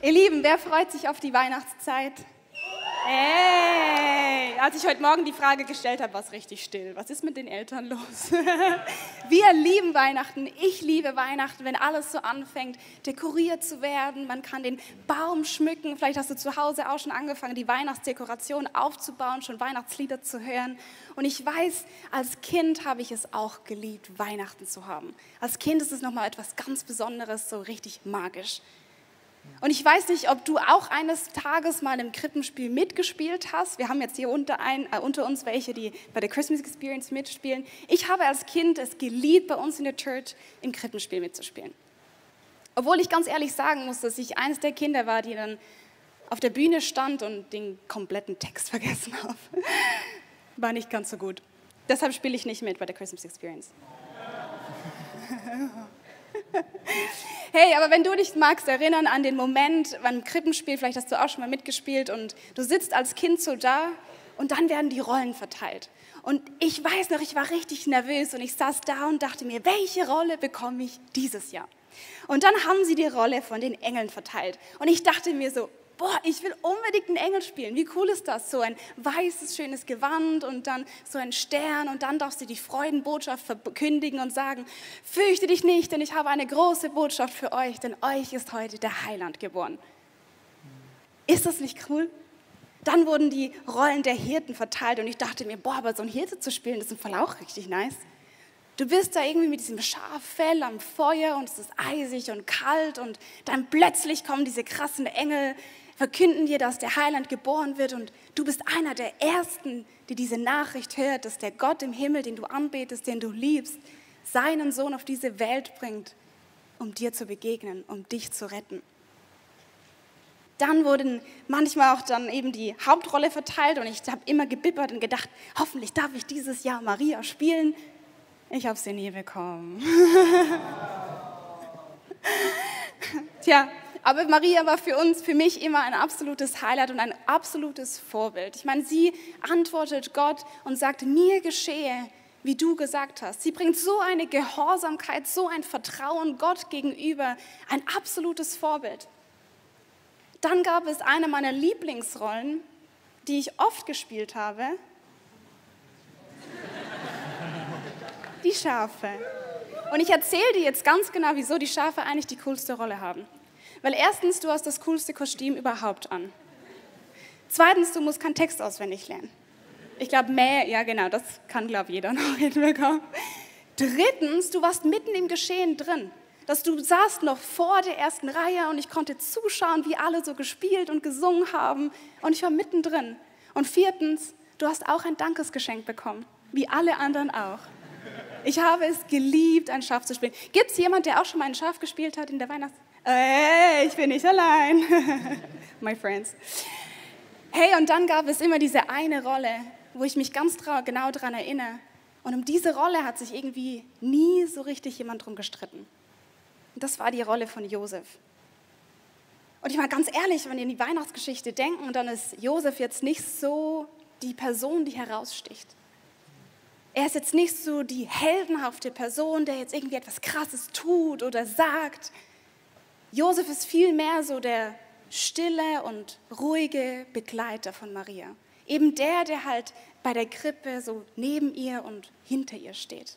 Ihr Lieben, wer freut sich auf die Weihnachtszeit? Hey, als ich heute Morgen die Frage gestellt habe, war es richtig still. Was ist mit den Eltern los? Wir lieben Weihnachten, ich liebe Weihnachten, wenn alles so anfängt, dekoriert zu werden. Man kann den Baum schmücken, vielleicht hast du zu Hause auch schon angefangen, die Weihnachtsdekoration aufzubauen, schon Weihnachtslieder zu hören. Und ich weiß, als Kind habe ich es auch geliebt, Weihnachten zu haben. Als Kind ist es nochmal etwas ganz Besonderes, so richtig magisch. Und ich weiß nicht, ob du auch eines Tages mal im Krippenspiel mitgespielt hast. Wir haben jetzt hier unter uns welche, die bei der Christmas Experience mitspielen. Ich habe als Kind es geliebt, bei uns in der Church im Krippenspiel mitzuspielen. Obwohl ich ganz ehrlich sagen muss, dass ich eines der Kinder war, die dann auf der Bühne stand und den kompletten Text vergessen habe. War nicht ganz so gut. Deshalb spiele ich nicht mit bei der Christmas Experience. Hey, aber wenn du dich magst erinnern an den Moment beim Krippenspiel, vielleicht hast du auch schon mal mitgespielt und du sitzt als Kind so da und dann werden die Rollen verteilt. Und ich weiß noch, ich war richtig nervös und ich saß da und dachte mir, welche Rolle bekomme ich dieses Jahr? Und dann haben sie die Rolle von den Engeln verteilt und ich dachte mir so, boah, ich will unbedingt einen Engel spielen. Wie cool ist das? So ein weißes, schönes Gewand und dann so ein Stern und dann darfst du die Freudenbotschaft verkündigen und sagen, fürchte dich nicht, denn ich habe eine große Botschaft für euch, denn euch ist heute der Heiland geboren. Ist das nicht cool? Dann wurden die Rollen der Hirten verteilt und ich dachte mir, boah, aber so ein Hirte zu spielen, das ist im Fall auch richtig nice. Du bist da irgendwie mit diesem Schaffell am Feuer und es ist eisig und kalt und dann plötzlich kommen diese krassen Engel, verkünden dir, dass der Heiland geboren wird und du bist einer der Ersten, die diese Nachricht hört, dass der Gott im Himmel, den du anbetest, den du liebst, seinen Sohn auf diese Welt bringt, um dir zu begegnen, um dich zu retten. Dann wurden manchmal auch dann eben die Hauptrolle verteilt und ich habe immer gebibbert und gedacht, hoffentlich darf ich dieses Jahr Maria spielen. Ich habe sie nie bekommen. Tja, aber Maria war für mich immer ein absolutes Highlight und ein absolutes Vorbild. Ich meine, sie antwortet Gott und sagt, mir geschehe, wie du gesagt hast. Sie bringt so eine Gehorsamkeit, so ein Vertrauen Gott gegenüber, ein absolutes Vorbild. Dann gab es eine meiner Lieblingsrollen, die ich oft gespielt habe. Die Schafe. Und ich erzähle dir jetzt ganz genau, wieso die Schafe eigentlich die coolste Rolle haben. Weil erstens, du hast das coolste Kostüm überhaupt an. Zweitens, du musst keinen Text auswendig lernen. Ich glaube, ja genau, das kann, glaube ich, jeder noch hinbekommen. Drittens, du warst mitten im Geschehen drin. Du saßt noch vor der ersten Reihe und ich konnte zuschauen, wie alle so gespielt und gesungen haben. Und ich war mittendrin. Und viertens, du hast auch ein Dankesgeschenk bekommen, wie alle anderen auch. Ich habe es geliebt, ein Schaf zu spielen. Gibt es jemanden, der auch schon mal ein Schaf gespielt hat in der ich bin nicht allein. My friends. Hey, und dann gab es immer diese eine Rolle, wo ich mich ganz genau daran erinnere. Und um diese Rolle hat sich irgendwie nie so richtig jemand drum gestritten. Und das war die Rolle von Josef. Und ich meine ganz ehrlich, wenn wir in die Weihnachtsgeschichte denken, dann ist Josef jetzt nicht so die Person, die heraussticht. Er ist jetzt nicht so die heldenhafte Person, der jetzt irgendwie etwas Krasses tut oder sagt. Josef ist vielmehr so der stille und ruhige Begleiter von Maria. Eben der halt bei der Krippe so neben ihr und hinter ihr steht.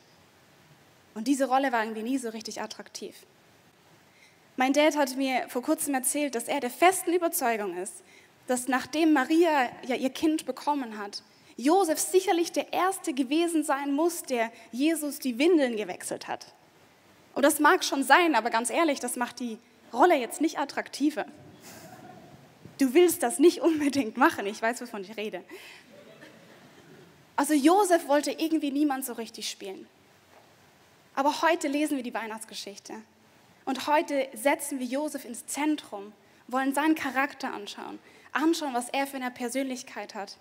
Und diese Rolle war irgendwie nie so richtig attraktiv. Mein Dad hat mir vor kurzem erzählt, dass er der festen Überzeugung ist, dass nachdem Maria ja ihr Kind bekommen hat, Josef sicherlich der Erste gewesen sein muss, der Jesus die Windeln gewechselt hat. Und das mag schon sein, aber ganz ehrlich, das macht die Rolle jetzt nicht attraktiver. Du willst das nicht unbedingt machen, ich weiß, wovon ich rede. Also Josef wollte irgendwie niemand so richtig spielen. Aber heute lesen wir die Weihnachtsgeschichte. Und heute setzen wir Josef ins Zentrum, wollen seinen Charakter anschauen, was er für eine Persönlichkeit hat.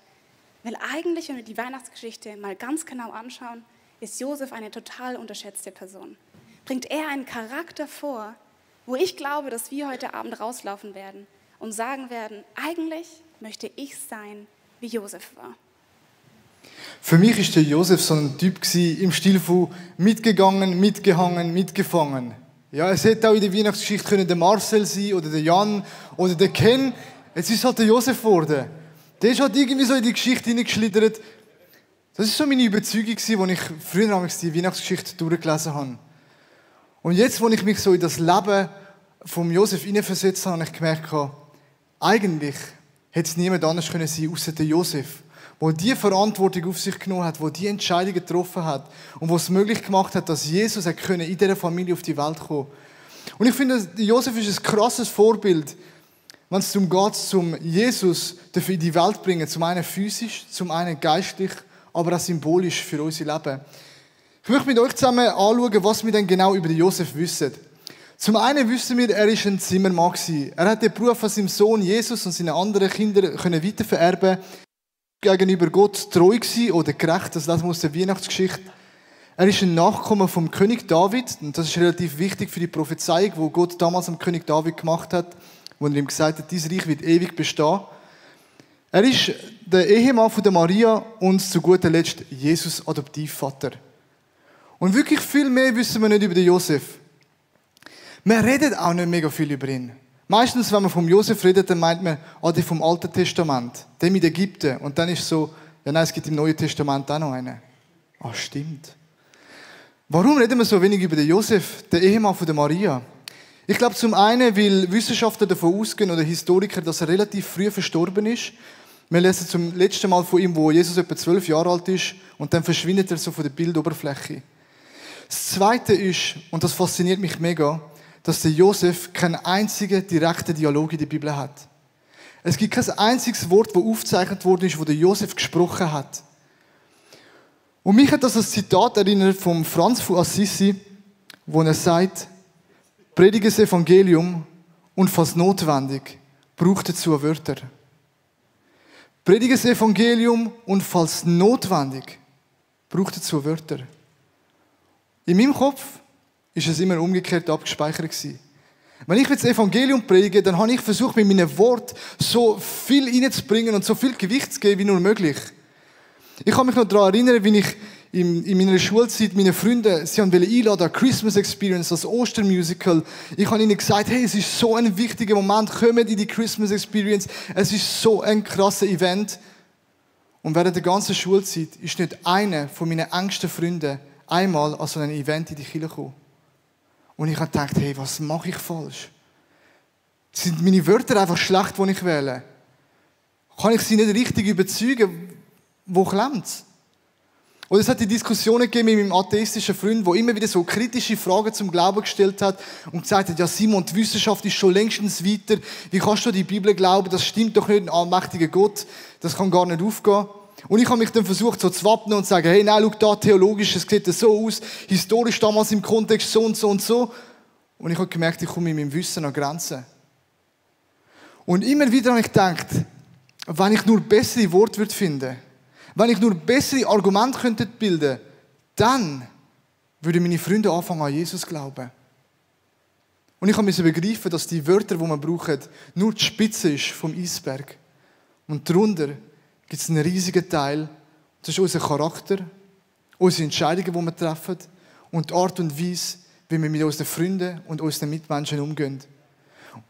Weil eigentlich, wenn wir die Weihnachtsgeschichte mal ganz genau anschauen, ist Josef eine total unterschätzte Person. Bringt er einen Charakter vor, wo ich glaube, dass wir heute Abend rauslaufen werden und sagen werden, eigentlich möchte ich sein, wie Josef war. Für mich war der Josef so ein Typ im Stil von mitgegangen, mitgehangen, mitgefangen. Ja, es hätte auch in der Weihnachtsgeschichte der Marcel sein oder der Jan oder der Ken. Jetzt ist halt der Josef geworden. Der ist halt irgendwie so in die Geschichte hineingeschlittert. Das ist so meine Überzeugung, als ich früher die Weihnachtsgeschichte durchgelesen habe. Und jetzt, als ich mich so in das Leben von Josef hineinversetzt habe, habe ich gemerkt, eigentlich hätte es niemand anders sein können, außer der Josef, der die Verantwortung auf sich genommen hat, der die Entscheidung getroffen hat und der es möglich gemacht hat, dass Jesus in dieser Familie auf die Welt kommen. Und ich finde, Josef ist ein krasses Vorbild, wenn es darum geht, zum Jesus in die Welt zu bringen, zum einen physisch, zum einen geistlich, aber auch symbolisch für unser Leben. Ich möchte mit euch zusammen anschauen, was wir denn genau über Josef wissen. Zum einen wissen wir, er war ein Zimmermann. Er hat den Beruf von seinem Sohn Jesus und seinen anderen Kindern weitervererben können. Gegenüber Gott treu gewesen oder gerecht, das lesen wir aus der Weihnachtsgeschichte. Er ist ein Nachkommen vom König David und das ist relativ wichtig für die Prophezeiung, die Gott damals am König David gemacht hat, wo er ihm gesagt hat, dieses Reich wird ewig bestehen. Er ist der Ehemann von der Maria und zu guter Letzt Jesus Adoptivvater. Und wirklich viel mehr wissen wir nicht über den Josef. Man redet auch nicht mega viel über ihn. Meistens, wenn man vom Josef redet, dann meint man, der vom Alten Testament, der mit Ägypten. Und dann ist so, ja nein, es gibt im Neuen Testament auch noch einen. Stimmt. Warum reden wir so wenig über den Josef, den Ehemann von der Maria? Ich glaube zum einen, weil Wissenschaftler davon ausgehen oder Historiker, dass er relativ früh verstorben ist. Wir lesen zum letzten Mal von ihm, wo Jesus etwa 12 Jahre alt ist und dann verschwindet er so von der Bildoberfläche. Das Zweite ist, und das fasziniert mich mega, dass der Josef keinen einzigen direkten Dialog in der Bibel hat. Es gibt kein einziges Wort, das aufgezeichnet worden ist, wo der Josef gesprochen hat. Und mich hat das ein Zitat erinnert von Franz von Assisi, wo er sagt, predige das Evangelium und falls notwendig, braucht dazu Wörter. Predige das Evangelium und falls notwendig, braucht dazu Wörter. In meinem Kopf ist es immer umgekehrt abgespeichert gewesen. Wenn ich das Evangelium predige, dann habe ich versucht, mit meinen Worten so viel reinzubringen und so viel Gewicht zu geben, wie nur möglich. Ich kann mich noch daran erinnern, wie ich in meiner Schulzeit meine Freunde, sie haben einladen an Christmas Experience, das Ostermusical. Ich habe ihnen gesagt, hey, es ist so ein wichtiger Moment, kommt in die Christmas Experience. Es ist so ein krasser Event. Und während der ganzen Schulzeit ist nicht einer von meinen engsten Freunden einmal an so einem Event in die Kirche gekommen. Und ich habe gedacht, hey, was mache ich falsch? Sind meine Wörter einfach schlecht, die ich wähle? Kann ich sie nicht richtig überzeugen? Wo klemmt es? Oder es hat die Diskussionen gegeben mit meinem atheistischen Freund, der immer wieder so kritische Fragen zum Glauben gestellt hat und gesagt hat, ja Simon, die Wissenschaft ist schon längstens weiter. Wie kannst du die Bibel glauben? Das stimmt doch nicht, ein allmächtiger Gott. Das kann gar nicht aufgehen. Und ich habe mich dann versucht, so zu wappnen und zu sagen, hey, nein, schau da, theologisch, es sieht so aus, historisch damals im Kontext so und so und so. Und ich habe gemerkt, ich komme mit meinem Wissen an Grenzen. Und immer wieder habe ich gedacht, wenn ich nur bessere Worte finden würde, wenn ich nur bessere Argumente bilden könnte, dann würden meine Freunde anfangen, an Jesus zu glauben. Und ich musste begreifen, dass die Wörter, die wir brauchen, nur die Spitze ist vom Eisberg. Und darunter gibt es einen riesigen Teil, das ist unser Charakter, unsere Entscheidungen, die wir treffen und die Art und Weise, wie wir mit unseren Freunden und unseren Mitmenschen umgehen.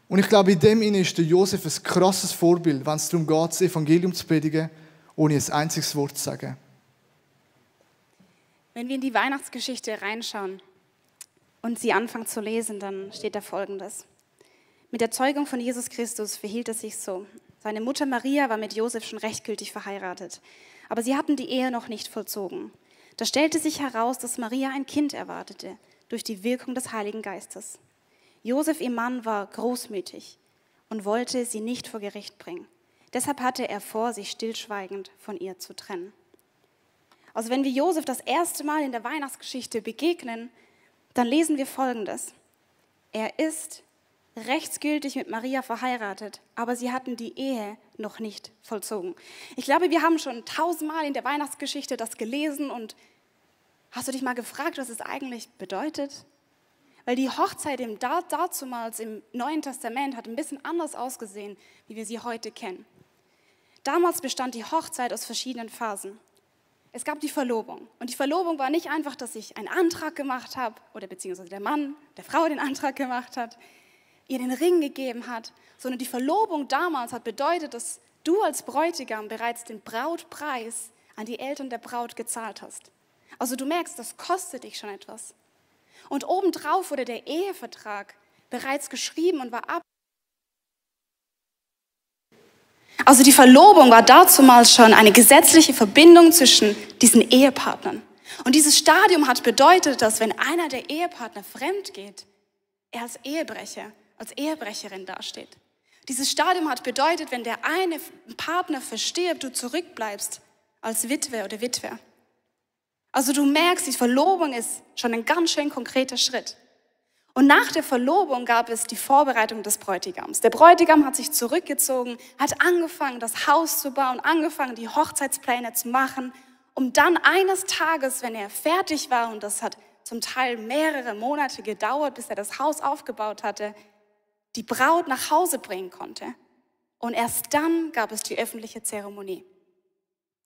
Und ich glaube, in dem ist der Josef ein krasses Vorbild, wenn es darum geht, das Evangelium zu predigen, ohne ein einziges Wort zu sagen. Wenn wir in die Weihnachtsgeschichte reinschauen und sie anfangen zu lesen, dann steht da Folgendes. Mit der Zeugung von Jesus Christus verhielt es sich so. Seine Mutter Maria war mit Josef schon rechtgültig verheiratet, aber sie hatten die Ehe noch nicht vollzogen. Da stellte sich heraus, dass Maria ein Kind erwartete, durch die Wirkung des Heiligen Geistes. Josef, ihr Mann, war großmütig und wollte sie nicht vor Gericht bringen. Deshalb hatte er vor, sich stillschweigend von ihr zu trennen. Also wenn wir Josef das erste Mal in der Weihnachtsgeschichte begegnen, dann lesen wir Folgendes. Er ist rechtsgültig mit Maria verheiratet, aber sie hatten die Ehe noch nicht vollzogen. Ich glaube, wir haben schon 1000-mal in der Weihnachtsgeschichte das gelesen und hast du dich mal gefragt, was es eigentlich bedeutet? Weil die Hochzeit dazumals im Neuen Testament hat ein bisschen anders ausgesehen, wie wir sie heute kennen. Damals bestand die Hochzeit aus verschiedenen Phasen. Es gab die Verlobung. Und die Verlobung war nicht einfach, dass ich einen Antrag gemacht habe oder beziehungsweise der Mann der Frau den Antrag gemacht hat, ihr den Ring gegeben hat, sondern die Verlobung damals hat bedeutet, dass du als Bräutigam bereits den Brautpreis an die Eltern der Braut gezahlt hast. Also du merkst, das kostet dich schon etwas. Und obendrauf wurde der Ehevertrag bereits geschrieben und war ab. Also die Verlobung war dazumals schon eine gesetzliche Verbindung zwischen diesen Ehepartnern. Und dieses Stadium hat bedeutet, dass wenn einer der Ehepartner fremd geht, er als Ehebrecher, als Ehebrecherin dasteht. Dieses Stadium hat bedeutet, wenn der eine Partner verstirbt, du zurückbleibst als Witwe oder Witwer. Also du merkst, die Verlobung ist schon ein ganz schön konkreter Schritt. Und nach der Verlobung gab es die Vorbereitung des Bräutigams. Der Bräutigam hat sich zurückgezogen, hat angefangen, das Haus zu bauen, angefangen, die Hochzeitspläne zu machen, um dann eines Tages, wenn er fertig war, und das hat zum Teil mehrere Monate gedauert, bis er das Haus aufgebaut hatte, die Braut nach Hause bringen konnte. Und erst dann gab es die öffentliche Zeremonie.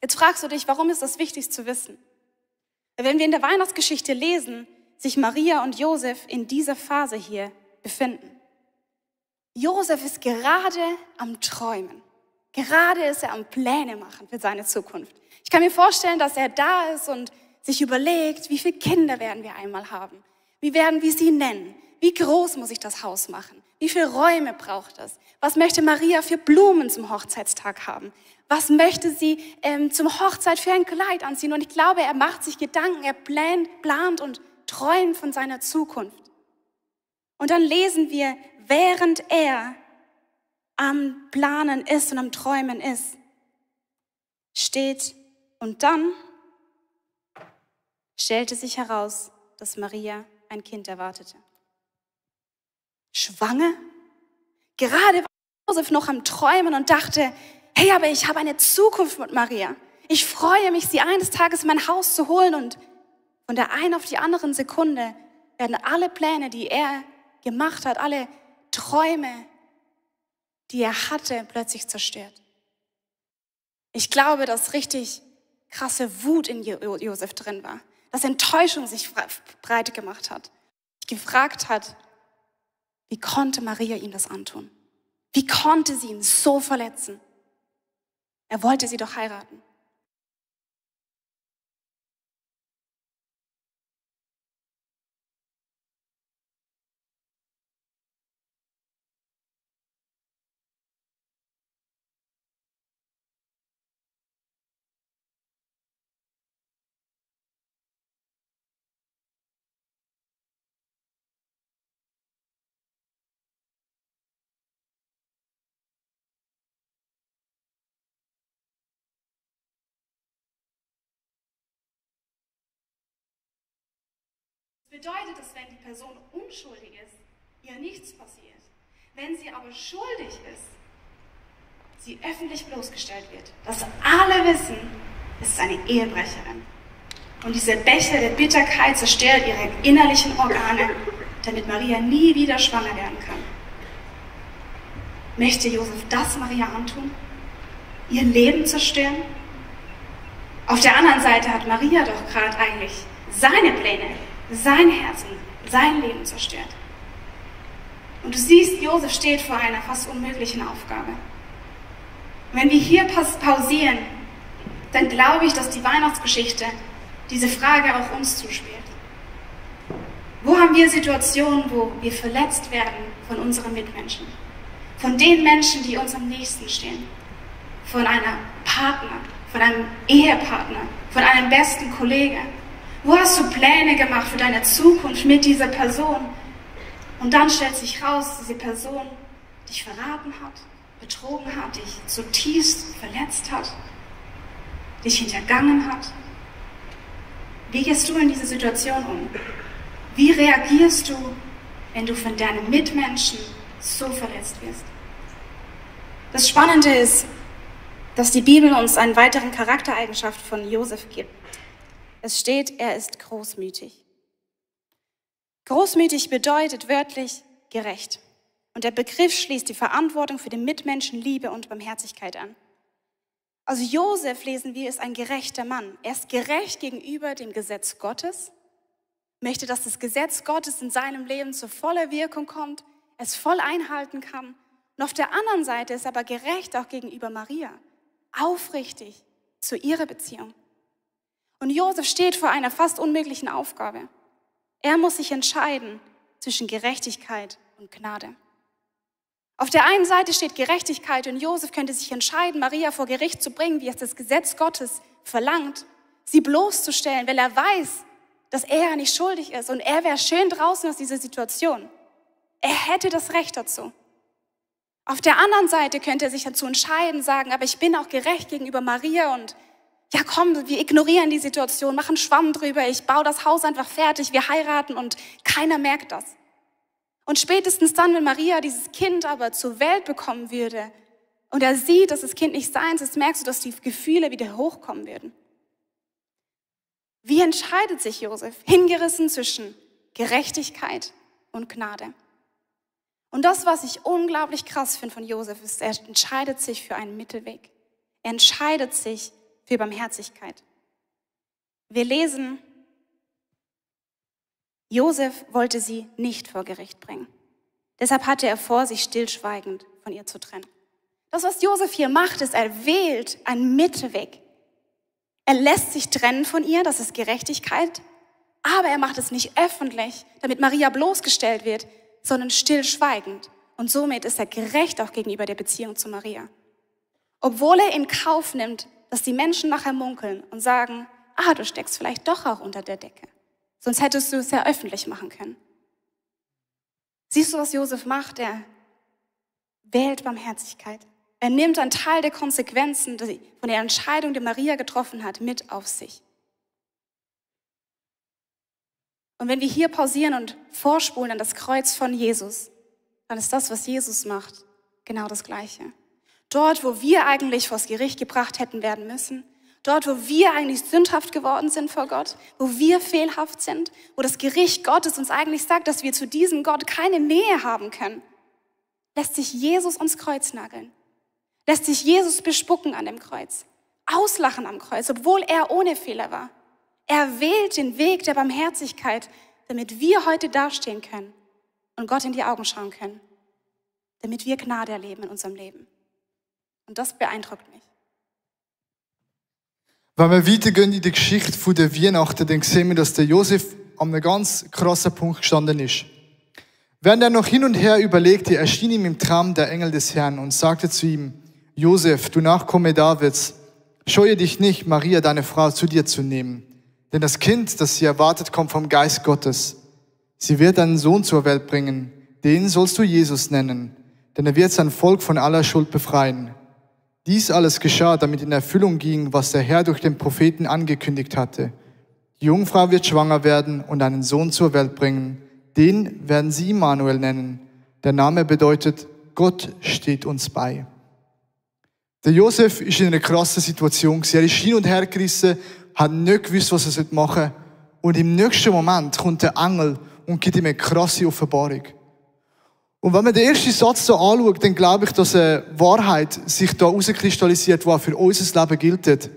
Jetzt fragst du dich, warum ist das wichtig zu wissen? Wenn wir in der Weihnachtsgeschichte lesen, sich Maria und Josef in dieser Phase hier befinden. Josef ist gerade am Träumen. Gerade ist er am Pläne machen für seine Zukunft. Ich kann mir vorstellen, dass er da ist und sich überlegt, wie viele Kinder werden wir einmal haben? Wie werden wir sie nennen? Wie groß muss ich das Haus machen? Wie viele Räume braucht es? Was möchte Maria für Blumen zum Hochzeitstag haben? Was möchte sie zum Hochzeit für ein Kleid anziehen? Und ich glaube, er macht sich Gedanken, er plant und träumt von seiner Zukunft. Und dann lesen wir, während er am Planen ist und am Träumen ist, steht, und dann stellte sich heraus, dass Maria ein Kind erwartete. Schwanger? Gerade war Josef noch am Träumen und dachte, hey, aber ich habe eine Zukunft mit Maria. Ich freue mich, sie eines Tages in mein Haus zu holen, und von der einen auf die andere Sekunde werden alle Pläne, die er gemacht hat, alle Träume, die er hatte, plötzlich zerstört. Ich glaube, dass richtig krasse Wut in Josef drin war, dass Enttäuschung sich breit gemacht hat, sich gefragt hat, wie konnte Maria ihm das antun? Wie konnte sie ihn so verletzen? Er wollte sie doch heiraten. Das bedeutet, dass wenn die Person unschuldig ist, ihr nichts passiert. Wenn sie aber schuldig ist, sie öffentlich bloßgestellt wird. Dass alle wissen, es ist eine Ehebrecherin. Und dieser Becher der Bitterkeit zerstört ihre innerlichen Organe, damit Maria nie wieder schwanger werden kann. Möchte Josef das Maria antun? Ihr Leben zerstören? Auf der anderen Seite hat Maria doch gerade eigentlich seine Pläne, sein Herzen, sein Leben zerstört. Und du siehst, Josef steht vor einer fast unmöglichen Aufgabe. Und wenn wir hier pausieren, dann glaube ich, dass die Weihnachtsgeschichte diese Frage auch uns zuspielt. Wo haben wir Situationen, wo wir verletzt werden von unseren Mitmenschen? Von den Menschen, die uns am nächsten stehen? Von einem Partner, von einem Ehepartner, von einem besten Kollegen? Wo hast du Pläne gemacht für deine Zukunft mit dieser Person? Und dann stellt sich raus, dass diese Person dich verraten hat, betrogen hat, dich zutiefst verletzt hat, dich hintergangen hat. Wie gehst du in diese Situation um? Wie reagierst du, wenn du von deinen Mitmenschen so verletzt wirst? Das Spannende ist, dass die Bibel uns eine weitere Charaktereigenschaft von Josef gibt. Es steht, er ist großmütig. Großmütig bedeutet wörtlich gerecht. Und der Begriff schließt die Verantwortung für den Mitmenschen, Liebe und Barmherzigkeit an. Also Josef, lesen wir, ist ein gerechter Mann. Er ist gerecht gegenüber dem Gesetz Gottes, möchte, dass das Gesetz Gottes in seinem Leben zur vollen Wirkung kommt, es voll einhalten kann. Und auf der anderen Seite ist er aber gerecht auch gegenüber Maria, aufrichtig zu ihrer Beziehung. Und Josef steht vor einer fast unmöglichen Aufgabe. Er muss sich entscheiden zwischen Gerechtigkeit und Gnade. Auf der einen Seite steht Gerechtigkeit und Josef könnte sich entscheiden, Maria vor Gericht zu bringen, wie es das Gesetz Gottes verlangt, sie bloßzustellen, weil er weiß, dass er nicht schuldig ist und er wäre schön draußen aus dieser Situation. Er hätte das Recht dazu. Auf der anderen Seite könnte er sich dazu entscheiden, sagen, aber ich bin auch gerecht gegenüber Maria und ja komm, wir ignorieren die Situation, machen Schwamm drüber, ich baue das Haus einfach fertig, wir heiraten und keiner merkt das. Und spätestens dann, wenn Maria dieses Kind aber zur Welt bekommen würde und er sieht, dass das Kind nicht seins ist, merkst du, dass die Gefühle wieder hochkommen würden. Wie entscheidet sich Josef? Hingerissen zwischen Gerechtigkeit und Gnade. Und das, was ich unglaublich krass finde von Josef, ist, er entscheidet sich für einen Mittelweg. Er entscheidet sich für Barmherzigkeit. Wir lesen, Josef wollte sie nicht vor Gericht bringen. Deshalb hatte er vor, sich stillschweigend von ihr zu trennen. Das, was Josef hier macht, ist, er wählt einen Mittelweg. Er lässt sich trennen von ihr, das ist Gerechtigkeit, aber er macht es nicht öffentlich, damit Maria bloßgestellt wird, sondern stillschweigend. Und somit ist er gerecht auch gegenüber der Beziehung zu Maria. Obwohl er in Kauf nimmt, dass die Menschen nachher munkeln und sagen, du steckst vielleicht doch auch unter der Decke. Sonst hättest du es ja öffentlich machen können. Siehst du, was Josef macht? Er wählt Barmherzigkeit. Er nimmt einen Teil der Konsequenzen von der Entscheidung, die Maria getroffen hat, mit auf sich. Und wenn wir hier pausieren und vorspulen an das Kreuz von Jesus, dann ist das, was Jesus macht, genau das Gleiche. Dort, wo wir eigentlich vors Gericht gebracht hätten werden müssen, dort, wo wir eigentlich sündhaft geworden sind vor Gott, wo wir fehlhaft sind, wo das Gericht Gottes uns eigentlich sagt, dass wir zu diesem Gott keine Nähe haben können, lässt sich Jesus ans Kreuz nageln. Lässt sich Jesus bespucken an dem Kreuz, auslachen am Kreuz, obwohl er ohne Fehler war. Er wählt den Weg der Barmherzigkeit, damit wir heute dastehen können und Gott in die Augen schauen können, damit wir Gnade erleben in unserem Leben. Und das beeindruckt mich. Wenn wir weitergehen in die Geschichte der Weihnachten, dann sehen wir, dass der Josef an einem ganz krassen Punkt gestanden ist. Während er noch hin und her überlegte, erschien ihm im Traum der Engel des Herrn und sagte zu ihm, Josef, du Nachkomme Davids, scheue dich nicht, Maria, deine Frau, zu dir zu nehmen. Denn das Kind, das sie erwartet, kommt vom Geist Gottes. Sie wird einen Sohn zur Welt bringen, den sollst du Jesus nennen, denn er wird sein Volk von aller Schuld befreien. Dies alles geschah, damit in Erfüllung ging, was der Herr durch den Propheten angekündigt hatte. Die Jungfrau wird schwanger werden und einen Sohn zur Welt bringen. Den werden sie Immanuel nennen. Der Name bedeutet, Gott steht uns bei. Der Josef ist in einer krassen Situation. Er ist hin und her gerissen, hat nicht gewusst, was er machen soll. Und im nächsten Moment kommt der Engel und gibt ihm eine krasse Offenbarung. Und wenn man den ersten Satz so anschaut, dann glaube ich, dass eine Wahrheit sich da herauskristallisiert, die auch für unser Leben gilt.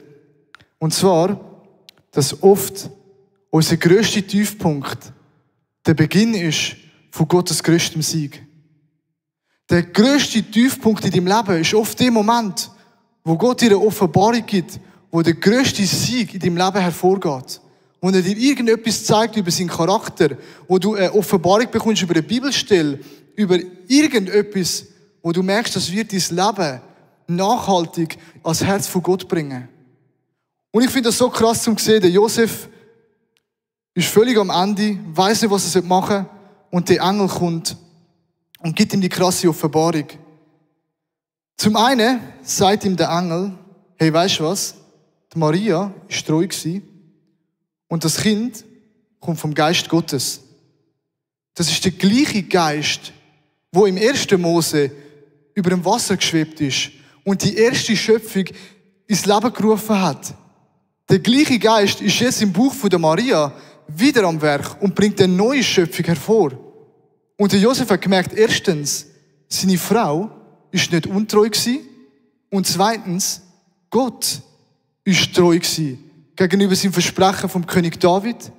Und zwar, dass oft unser grösster Tiefpunkt der Beginn ist von Gottes größtem Sieg. Der grösste Tiefpunkt in deinem Leben ist oft der Moment, wo Gott dir eine Offenbarung gibt, wo der grösste Sieg in deinem Leben hervorgeht. Und er dir irgendetwas zeigt über seinen Charakter, wo du eine Offenbarung bekommst über eine Bibelstelle, über irgendetwas, wo du merkst, das wird dein Leben nachhaltig als Herz von Gott bringen. Und ich finde das so krass zu sehen, der Josef ist völlig am Ende, weiss nicht, was er machen soll, und der Engel kommt und gibt ihm die krasse Offenbarung. Zum einen sagt ihm der Engel, hey, weisst du was? Die Maria war treu gewesen und das Kind kommt vom Geist Gottes. Das ist der gleiche Geist, wo im 1. Mose über dem Wasser geschwebt ist und die erste Schöpfung ins Leben gerufen hat. Der gleiche Geist ist jetzt im Buch von der Maria wieder am Werk und bringt eine neue Schöpfung hervor. Und der Josef hat gemerkt, erstens, seine Frau ist nicht untreu gewesen und zweitens, Gott ist treu gewesen gegenüber seinem Versprechen vom König David,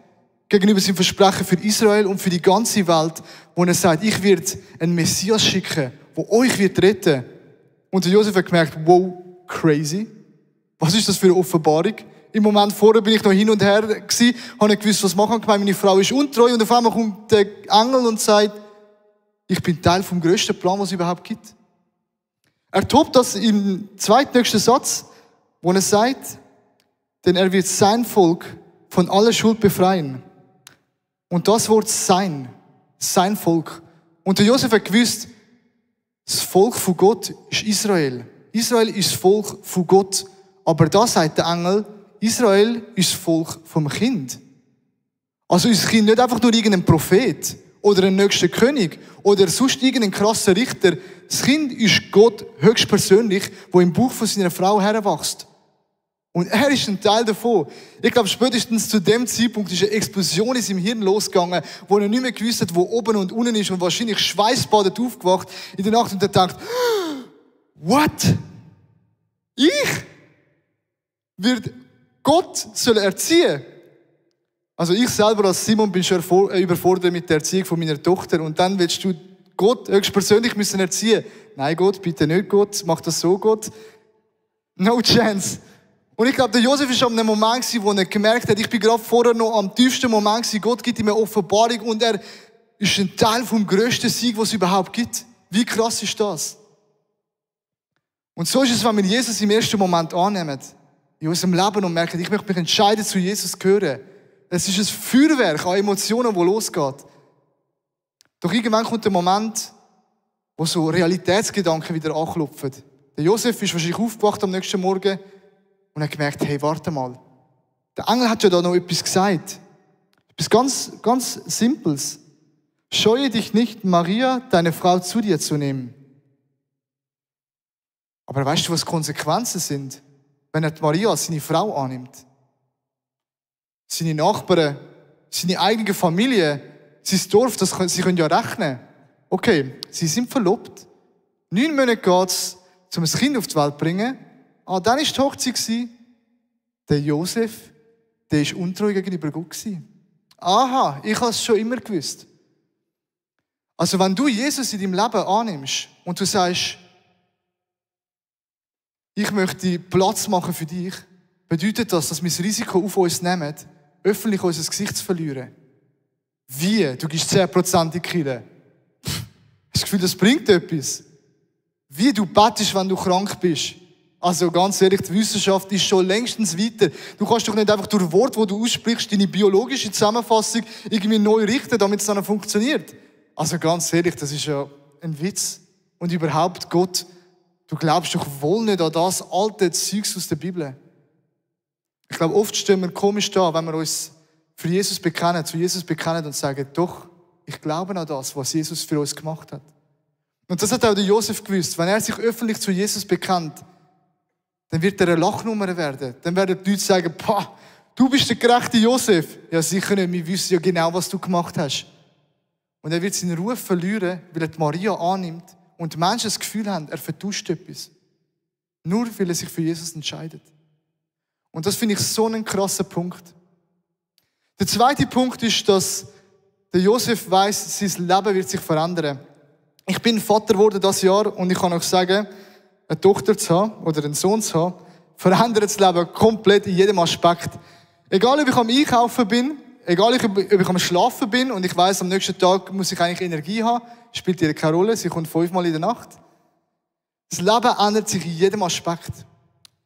gegenüber seinem Versprechen für Israel und für die ganze Welt, wo er sagt, ich werde einen Messias schicken, der euch wird retten. Und der Josef hat gemerkt, wow, crazy. Was ist das für eine Offenbarung? Im Moment vorher bin ich noch hin und her gewesen, habe nicht gewusst, was machen. Ich meine, meine Frau ist untreu und auf einmal kommt der Engel und sagt, ich bin Teil vom grössten Plan, was es überhaupt gibt. Er tobt das im zweitnächsten Satz, wo er sagt, denn er wird sein Volk von aller Schuld befreien. Und das Wort sein Volk. Und der Josef hat gewusst, das Volk von Gott ist Israel. Israel ist das Volk von Gott. Aber da sagt der Engel, Israel ist das Volk vom Kind. Also ist das Kind nicht einfach nur irgendein Prophet oder ein nächster König oder sonst irgendein krasser Richter. Das Kind ist Gott höchstpersönlich, der im Bauch von seiner Frau heranwächst. Und er ist ein Teil davon. Ich glaube, spätestens zu dem Zeitpunkt ist eine Explosion in seinem Hirn losgegangen, wo er nicht mehr gewusst hat, wo oben und unten ist und wahrscheinlich schweißbadend aufgewacht in der Nacht und er denkt, what? Ich? Wird Gott soll erziehen? Also ich selber als Simon bin schon überfordert mit der Erziehung von meiner Tochter und dann willst du Gott höchstpersönlich müssen erziehen. Nein Gott, bitte nicht Gott, mach das so Gott. No chance. Und ich glaube, der Josef war an einem Moment, wo er gemerkt hat, ich bin gerade vorher noch am tiefsten Moment gewesen, Gott gibt ihm eine Offenbarung und er ist ein Teil vom grössten Sieg, was es überhaupt gibt. Wie krass ist das? Und so ist es, wenn wir Jesus im ersten Moment annehmen, in unserem Leben und merken, ich möchte mich entscheiden, zu Jesus zu gehören. Es ist ein Feuerwerk an Emotionen, das losgeht. Doch irgendwann kommt der Moment, wo so Realitätsgedanken wieder anklopfen. Der Josef ist wahrscheinlich aufgewacht am nächsten Morgen und hat gemerkt, hey, warte mal. Der Engel hat ja da noch etwas gesagt. Etwas ganz, ganz Simples. Scheue dich nicht, Maria, deine Frau, zu dir zu nehmen. Aber weißt du, was Konsequenzen sind, wenn er Maria als seine Frau annimmt? Seine Nachbarn, seine eigene Familie, sein Dorf, sie können ja rechnen. Okay, sie sind verlobt. 9 Monate geht's, um ein Kind auf die Welt zu bringen. Dann war die Hochzeit. Der Josef, der war untreu gegenüber Gott. Aha, ich habe es schon immer gewusst. Also wenn du Jesus in deinem Leben annimmst und du sagst, ich möchte Platz machen für dich, bedeutet das, dass wir das Risiko auf uns nehmen, öffentlich unser Gesicht zu verlieren. Wie? Du gibst 10% in die Kirche. Hast du das Gefühl, das bringt etwas? Wie du bettest, wenn du krank bist? Also ganz ehrlich, die Wissenschaft ist schon längstens weiter. Du kannst doch nicht einfach durch Wort, wo du aussprichst, deine biologische Zusammenfassung irgendwie neu richten, damit es dann funktioniert. Also ganz ehrlich, das ist ja ein Witz. Und überhaupt, Gott, du glaubst doch wohl nicht an das alte Zeugs aus der Bibel. Ich glaube, oft stehen wir komisch da, wenn wir uns für Jesus bekennen, zu Jesus bekennen und sagen, doch, ich glaube an das, was Jesus für uns gemacht hat. Und das hat auch der Josef gewusst. Wenn er sich öffentlich zu Jesus bekennt, dann wird er eine Lachnummer werden. Dann werden die Leute sagen, pah, du bist der gerechte Josef. Ja, sicher nicht, wir wissen ja genau, was du gemacht hast. Und er wird seinen Ruf verlieren, weil er die Maria annimmt und die Menschen das Gefühl haben, er vertuscht etwas. Nur weil er sich für Jesus entscheidet. Und das finde ich so einen krassen Punkt. Der zweite Punkt ist, dass der Josef weiss, sein Leben wird sich verändern. Ich bin Vater geworden dieses Jahr und ich kann euch sagen, eine Tochter zu haben oder einen Sohn zu haben, verändert das Leben komplett in jedem Aspekt. Egal, ob ich am Einkaufen bin, egal, ob ich am Schlafen bin und ich weiss, am nächsten Tag muss ich eigentlich Energie haben, spielt ihr keine Rolle, sie kommt 5-mal in der Nacht. Das Leben ändert sich in jedem Aspekt.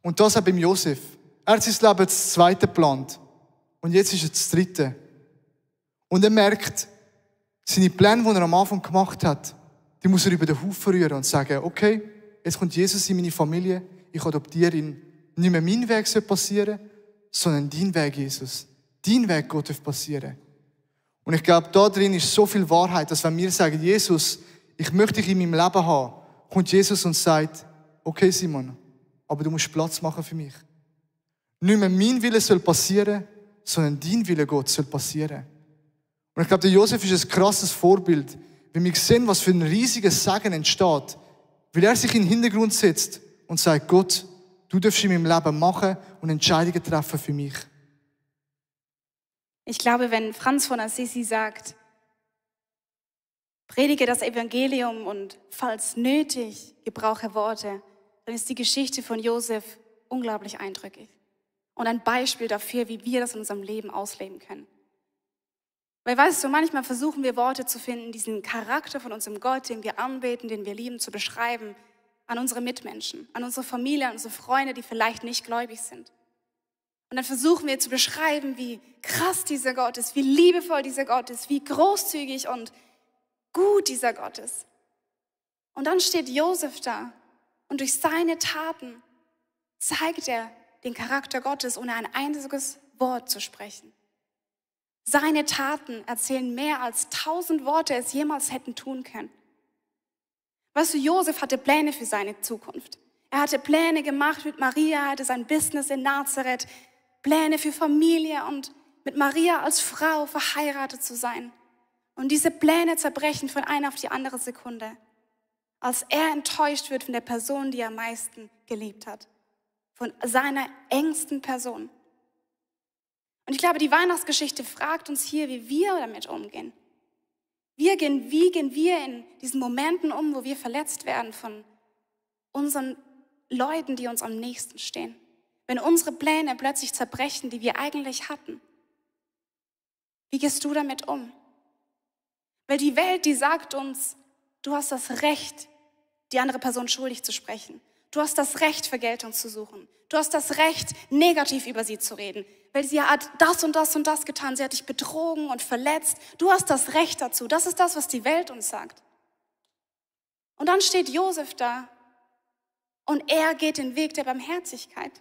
Und das auch beim Josef. Er hat sein Leben das zweite geplant. Und jetzt ist es das dritte. Und er merkt, seine Pläne, die er am Anfang gemacht hat, die muss er über den Haufen rühren und sagen, okay, jetzt kommt Jesus in meine Familie, ich adoptiere ihn. Nicht mehr mein Weg soll passieren, sondern dein Weg, Jesus. Dein Weg, Gott, darf passieren. Und ich glaube, da drin ist so viel Wahrheit, dass wenn wir sagen, Jesus, ich möchte dich in meinem Leben haben, kommt Jesus und sagt, okay, Simon, aber du musst Platz machen für mich. Nicht mehr mein Wille soll passieren, sondern dein Wille, Gott, soll passieren. Und ich glaube, der Josef ist ein krasses Vorbild, wenn wir sehen, was für ein riesiges Segen entsteht, weil er sich in den Hintergrund setzt und sagt, Gott, Du darfst in meinem Leben machen und Entscheidungen treffen für mich. Ich glaube, wenn Franz von Assisi sagt, predige das Evangelium und falls nötig, gebrauche Worte, dann ist die Geschichte von Josef unglaublich eindrücklich und ein Beispiel dafür, wie wir das in unserem Leben ausleben können. Weil weißt du, manchmal versuchen wir Worte zu finden, diesen Charakter von unserem Gott, den wir anbeten, den wir lieben, zu beschreiben, an unsere Mitmenschen, an unsere Familie, an unsere Freunde, die vielleicht nicht gläubig sind. Und dann versuchen wir zu beschreiben, wie krass dieser Gott ist, wie liebevoll dieser Gott ist, wie großzügig und gut dieser Gott ist. Und dann steht Josef da und durch seine Taten zeigt er den Charakter Gottes, ohne ein einziges Wort zu sprechen. Seine Taten erzählen mehr als 1000 Worte es jemals hätten tun können. Weißt du, Josef hatte Pläne für seine Zukunft. Er hatte Pläne gemacht mit Maria, er hatte sein Business in Nazareth, Pläne für Familie und mit Maria als Frau verheiratet zu sein. Und diese Pläne zerbrechen von einer auf die andere Sekunde, als er enttäuscht wird von der Person, die er am meisten geliebt hat, von seiner engsten Person. Und ich glaube, die Weihnachtsgeschichte fragt uns hier, wie wir damit umgehen. Wie gehen wir in diesen Momenten um, wo wir verletzt werden von unseren Leuten, die uns am nächsten stehen? Wenn unsere Pläne plötzlich zerbrechen, die wir eigentlich hatten. Wie gehst du damit um? Weil die Welt, die sagt uns, du hast das Recht, die andere Person schuldig zu sprechen. Du hast das Recht, Vergeltung zu suchen. Du hast das Recht, negativ über sie zu reden. Weil sie hat das und das und das getan. Sie hat dich betrogen und verletzt. Du hast das Recht dazu. Das ist das, was die Welt uns sagt. Und dann steht Josef da und er geht den Weg der Barmherzigkeit.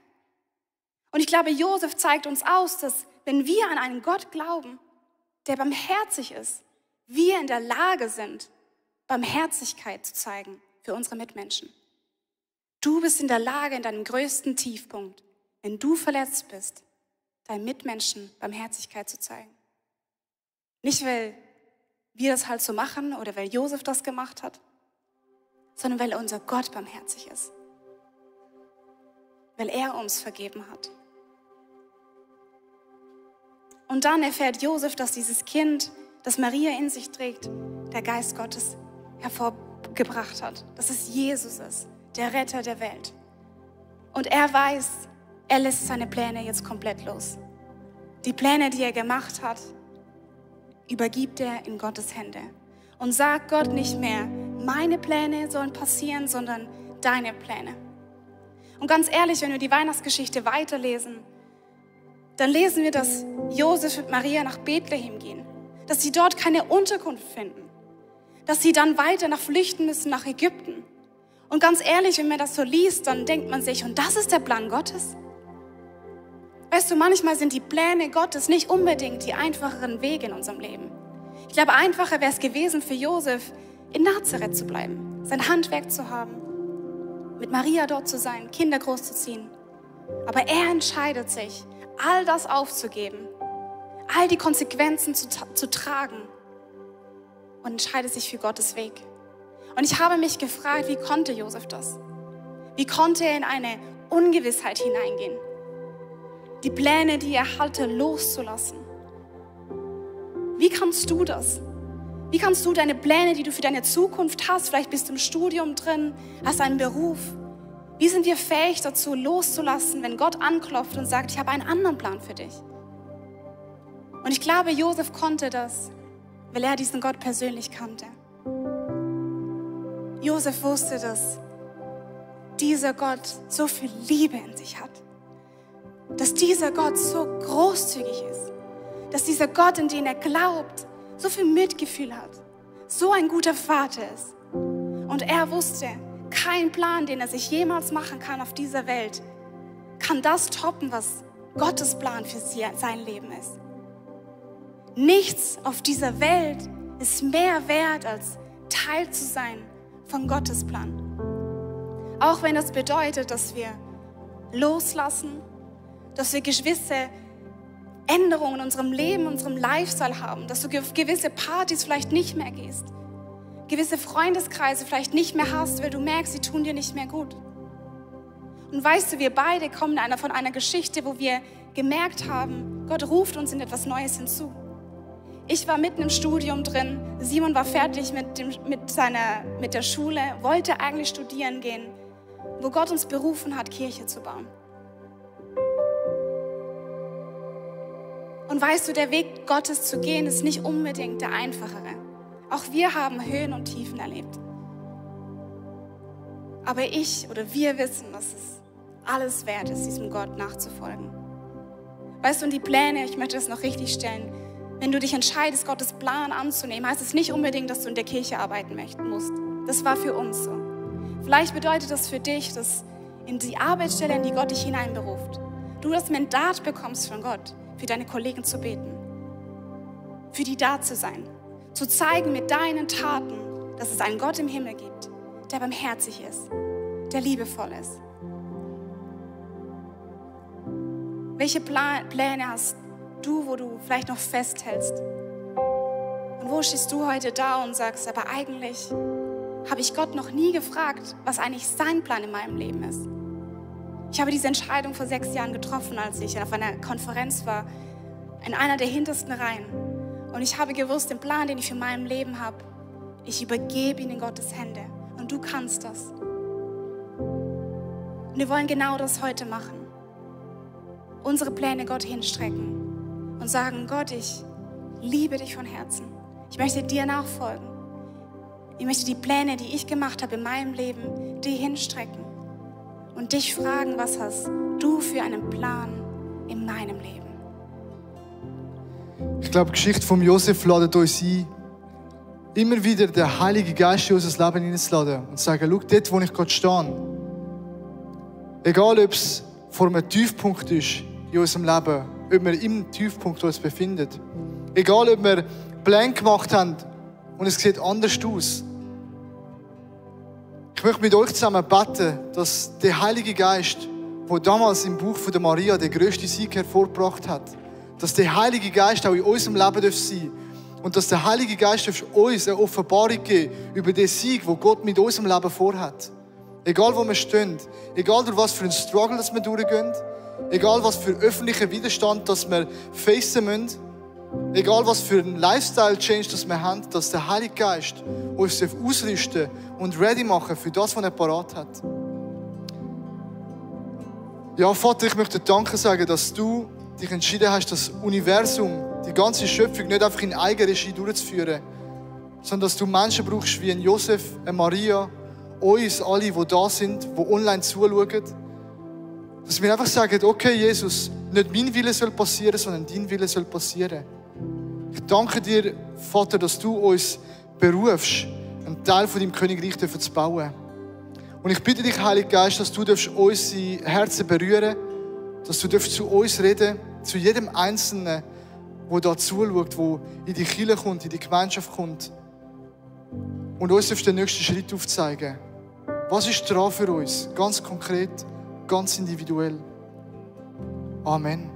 Und ich glaube, Josef zeigt uns aus, dass wenn wir an einen Gott glauben, der barmherzig ist, wir in der Lage sind, Barmherzigkeit zu zeigen für unsere Mitmenschen. Du bist in der Lage, in deinem größten Tiefpunkt, wenn du verletzt bist, deinen Mitmenschen Barmherzigkeit zu zeigen. Nicht, weil wir das halt so machen oder weil Josef das gemacht hat, sondern weil unser Gott barmherzig ist. Weil er uns vergeben hat. Und dann erfährt Josef, dass dieses Kind, das Maria in sich trägt, der Geist Gottes hervorgebracht hat. Dass es Jesus ist, der Retter der Welt. Und er weiß, er lässt seine Pläne jetzt komplett los. Die Pläne, die er gemacht hat, übergibt er in Gottes Hände. Und sagt Gott nicht mehr, meine Pläne sollen passieren, sondern deine Pläne. Und ganz ehrlich, wenn wir die Weihnachtsgeschichte weiterlesen, dann lesen wir, dass Josef und Maria nach Bethlehem gehen. Dass sie dort keine Unterkunft finden. Dass sie dann weiter flüchten müssen nach Ägypten. Und ganz ehrlich, wenn man das so liest, dann denkt man sich, und das ist der Plan Gottes? Weißt du, manchmal sind die Pläne Gottes nicht unbedingt die einfacheren Wege in unserem Leben. Ich glaube, einfacher wäre es gewesen für Josef, in Nazareth zu bleiben, sein Handwerk zu haben, mit Maria dort zu sein, Kinder großzuziehen. Aber er entscheidet sich, all das aufzugeben, all die Konsequenzen zu tragen und entscheidet sich für Gottes Weg. Und ich habe mich gefragt, wie konnte Josef das? Wie konnte er in eine Ungewissheit hineingehen? Die Pläne, die er hatte, loszulassen. Wie kannst du das? Wie kannst du deine Pläne, die du für deine Zukunft hast, vielleicht bist du im Studium drin, hast einen Beruf, wie sind wir fähig dazu, loszulassen, wenn Gott anklopft und sagt, ich habe einen anderen Plan für dich? Und ich glaube, Josef konnte das, weil er diesen Gott persönlich kannte. Josef wusste, dass dieser Gott so viel Liebe in sich hat. Dass dieser Gott so großzügig ist. Dass dieser Gott, in den er glaubt, so viel Mitgefühl hat. So ein guter Vater ist. Und er wusste, kein Plan, den er sich jemals machen kann auf dieser Welt, kann das toppen, was Gottes Plan für sein Leben ist. Nichts auf dieser Welt ist mehr wert, als Teil zu sein von Gottes Plan. Auch wenn das bedeutet, dass wir loslassen, dass wir gewisse Änderungen in unserem Leben, in unserem Lifestyle haben, dass du auf gewisse Partys vielleicht nicht mehr gehst, gewisse Freundeskreise vielleicht nicht mehr hast, weil du merkst, sie tun dir nicht mehr gut. Und weißt du, wir beide kommen von einer Geschichte, wo wir gemerkt haben, Gott ruft uns in etwas Neues hinzu. Ich war mitten im Studium drin, Simon war fertig mit der Schule, wollte eigentlich studieren gehen, wo Gott uns berufen hat, Kirche zu bauen. Und weißt du, der Weg Gottes zu gehen, ist nicht unbedingt der einfachere. Auch wir haben Höhen und Tiefen erlebt. Aber wir wissen, dass es alles wert ist, diesem Gott nachzufolgen. Weißt du, und die Pläne, ich möchte das noch richtig stellen, wenn du dich entscheidest, Gottes Plan anzunehmen, heißt es nicht unbedingt, dass du in der Kirche arbeiten musst. Das war für uns so. Vielleicht bedeutet das für dich, dass in die Arbeitsstelle, in die Gott dich hineinberuft, du das Mandat bekommst von Gott, für deine Kollegen zu beten, für die da zu sein, zu zeigen mit deinen Taten, dass es einen Gott im Himmel gibt, der barmherzig ist, der liebevoll ist. Welche Pläne hast du, wo du vielleicht noch festhältst? Und wo stehst du heute da und sagst, aber eigentlich habe ich Gott noch nie gefragt, was eigentlich sein Plan in meinem Leben ist. Ich habe diese Entscheidung vor 6 Jahren getroffen, als ich auf einer Konferenz war, in einer der hintersten Reihen. Und ich habe gewusst, den Plan, den ich für mein Leben habe, ich übergebe ihn in Gottes Hände. Und du kannst das. Und wir wollen genau das heute machen. Unsere Pläne Gott hinstrecken und sagen, Gott, ich liebe dich von Herzen. Ich möchte dir nachfolgen. Ich möchte die Pläne, die ich gemacht habe in meinem Leben, dir hinstrecken und dich fragen, was hast du für einen Plan in meinem Leben? Ich glaube, die Geschichte von Josef ladet uns ein, immer wieder den Heiligen Geist in unser Leben hineinzuladen und zu sagen, schau, dort, wo ich gerade stehe, egal ob es vor einem Tiefpunkt ist in unserem Leben, ob wir im Tiefpunkt uns befinden, egal ob wir Pläne gemacht haben und es sieht anders aus. Ich möchte mit euch zusammen beten, dass der Heilige Geist, der damals im Buch von der Maria den grössten Sieg hervorgebracht hat, dass der Heilige Geist auch in unserem Leben sein darf und dass der Heilige Geist uns eine Offenbarung geben über den Sieg, den Gott mit unserem Leben vorhat. Egal wo wir stehen, egal durch was für einen Struggle dass wir durchgehen, egal was für öffentlichen Widerstand dass wir facen müssen, egal was für einen Lifestyle-Change das wir haben, dass der Heilige Geist uns ausrüsten und ready machen für das, was er parat hat. Ja, Vater, ich möchte Danke sagen, dass du dich entschieden hast, das Universum, die ganze Schöpfung nicht einfach in Eigenregie durchzuführen, sondern dass du Menschen brauchst wie ein Josef, eine Maria, uns alle, die da sind, die online zuschauen, dass wir einfach sagen, okay Jesus, nicht mein Wille soll passieren, sondern dein Wille soll passieren. Ich danke dir, Vater, dass du uns berufst, einen Teil von deinem Königreich zu bauen. Und ich bitte dich, Heiliger Geist, dass du unsere Herzen berühren darfst, dass du zu uns reden darfst, zu jedem Einzelnen, der da zuschaut, der in die Kirche kommt, in die Gemeinschaft kommt. Und uns den nächsten Schritt aufzeigen. Was ist dran für uns? Ganz konkret, ganz individuell. Amen.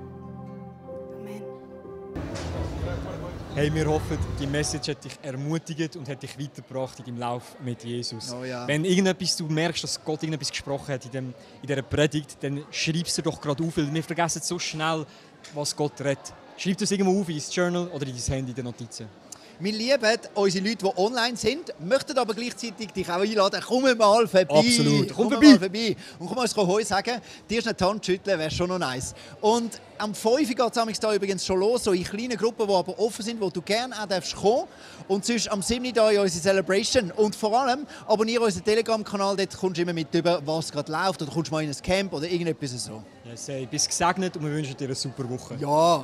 Hey, wir hoffen, die Message hat dich ermutigt und hat dich weitergebracht in deinem Lauf mit Jesus. Oh ja. Wenn du merkst, dass Gott irgendetwas gesprochen hat in dieser Predigt, dann schreib es dir doch gerade auf, weil wir vergessen so schnell, was Gott redet. Schreib es irgendwo auf in dein Journal oder in dein Handy in den Notizen. Wir lieben unsere Leute, die online sind, möchten aber gleichzeitig dich auch einladen, komm mal vorbei. Absolut, komm mal vorbei. Und komm uns Heu sagen, dir ist eine Hand schütteln, wäre schon noch nice. Und am 5 Uhr geht es da übrigens schon los, so in kleinen Gruppen, die aber offen sind, wo du gerne auch kommen darfst. Und sonst am 7. Uhr in unsere Celebration. Und vor allem abonniere unseren Telegram-Kanal, dort kommst du immer mit über, was gerade läuft. Oder kommst mal in ein Camp oder irgendetwas so. Yes, hey, bist gesegnet und wir wünschen dir eine super Woche. Ja.